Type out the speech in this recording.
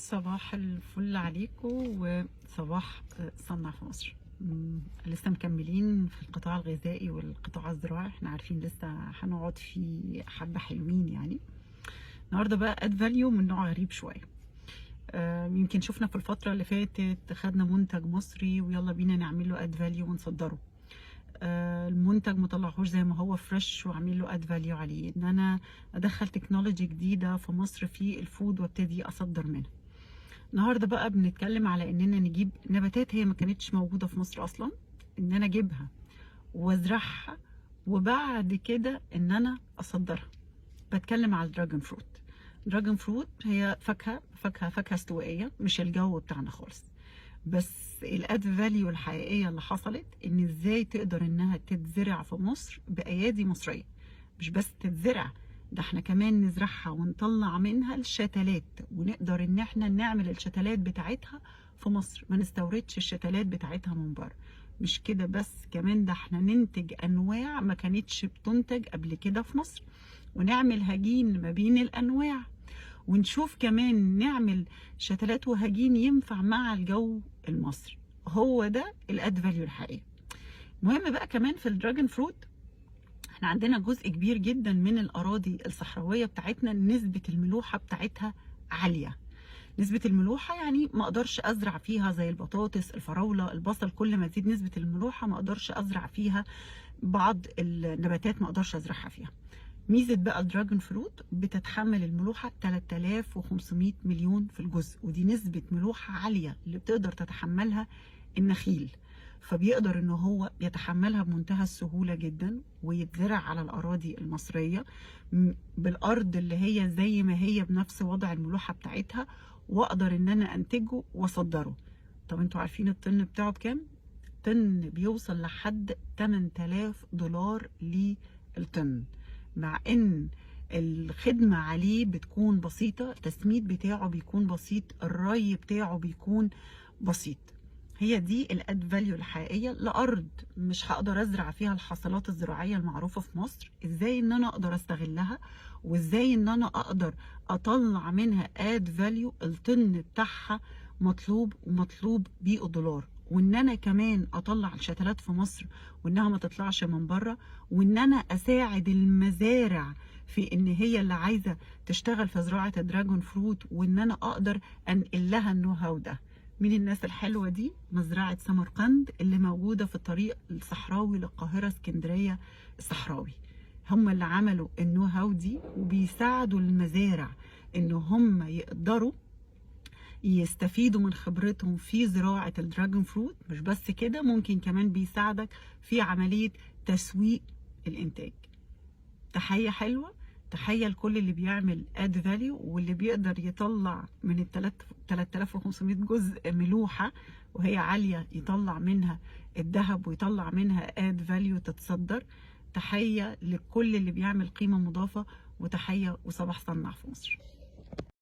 صباح الفل عليكم وصباح صنع في مصر. لسه مكملين في القطاع الغذائي والقطاع الزراعي. احنا عارفين لسه هنقعد فيه حبة حلوين. يعني النهارده بقى add value من نوع غريب شوية. يمكن شفنا في الفترة اللي فاتت خدنا منتج مصري ويلا بينا نعمل له add value ونصدره. المنتج مطلعهوش زي ما هو fresh واعمل له add value عليه، ان انا ادخل technology جديدة في مصر في ال food وابتدي اصدر منها. النهارده بقى بنتكلم على اننا نجيب نباتات هي ما كانتش موجودة في مصر اصلا، ان انا اجيبها وازرعها وبعد كده ان انا اصدرها. بتكلم على ال dragon fruit. dragon fruit هي فاكهه استوائيه، مش الجو بتاعنا خالص، بس ال add value الحقيقية اللي حصلت ان ازاي تقدر انها تتزرع في مصر بايادي مصريه. مش بس تتزرع، ده احنا كمان نزرعها ونطلع منها الشتلات، ونقدر ان احنا نعمل الشتلات بتاعتها في مصر، ما نستوردش الشتلات بتاعتها من بره. مش كده بس، كمان ده احنا ننتج انواع ما كانتش بتنتج قبل كده في مصر، ونعمل هجين ما بين الانواع، ونشوف كمان نعمل شتلات وهجين ينفع مع الجو المصري. هو ده ال add value الحقيقي. المهم بقى كمان في ال dragon fruit، احنا عندنا جزء كبير جدا من الاراضي الصحراوية بتاعتنا نسبه الملوحه بتاعتها عاليه. نسبة الملوحة يعني ما اقدرش ازرع فيها زي البطاطس، الفراولة، البصل. كل ما تزيد نسبة الملوحة ما اقدرش ازرع فيها بعض النباتات، ما اقدرش ازرعها فيها. ميزة بقى ال dragon fruit بتتحمل الملوحة 3500 مليون في الجزء، ودي نسبة ملوحة عالية اللي بتقدر تتحملها النخيل، فبيقدر ان هو يتحملها بمنتهى السهولة جدا ويتزرع على الأراضي المصرية بالأرض اللي هي زي ما هي بنفس وضع الملوحة بتاعتها، واقدر ان انا انتجه واصدره. طب انتوا عارفين الطن بتاعه بكام؟ طن بيوصل لحد 8000 دولار للطن، مع ان الخدمة عليه بتكون بسيطة، التسميد بتاعه بيكون بسيط، الري بتاعه بيكون بسيط. هي دي ال add value الحقيقية لأرض مش هقدر ازرع فيها الحاصلات الزراعية المعروفة في مصر. ازاي ان انا اقدر استغلها وازاي ان انا اقدر اطلع منها add value، الطن بتاعها مطلوب ومطلوب بالدولار، وان انا كمان اطلع الشتلات في مصر وانها ما تطلعش من بره، وان انا اساعد المزارع في ان هي اللي عايزه تشتغل في زراعة ال dragon fruit، وان انا اقدر انقل لها ال know how ده. مين الناس الحلوة دي؟ مزرعة سمرقند اللي موجودة في الطريق الصحراوي للقاهره اسكندرية الصحراوي، هم اللي عملوا ال know how دي وبيساعدوا المزارع ان هم يقدروا يستفيدوا من خبرتهم في زراعة ال dragon fruit. مش بس كده، ممكن كمان بيساعدك في عملية تسويق الإنتاج. تحية حلوة، تحية لكل اللي بيعمل add value واللي بيقدر يطلع من ال 3500 جزء ملوحة وهي عالية يطلع منها الذهب ويطلع منها add value تتصدر. تحية لكل اللي بيعمل قيمة مضافة، وتحية وصباح صنع في مصر.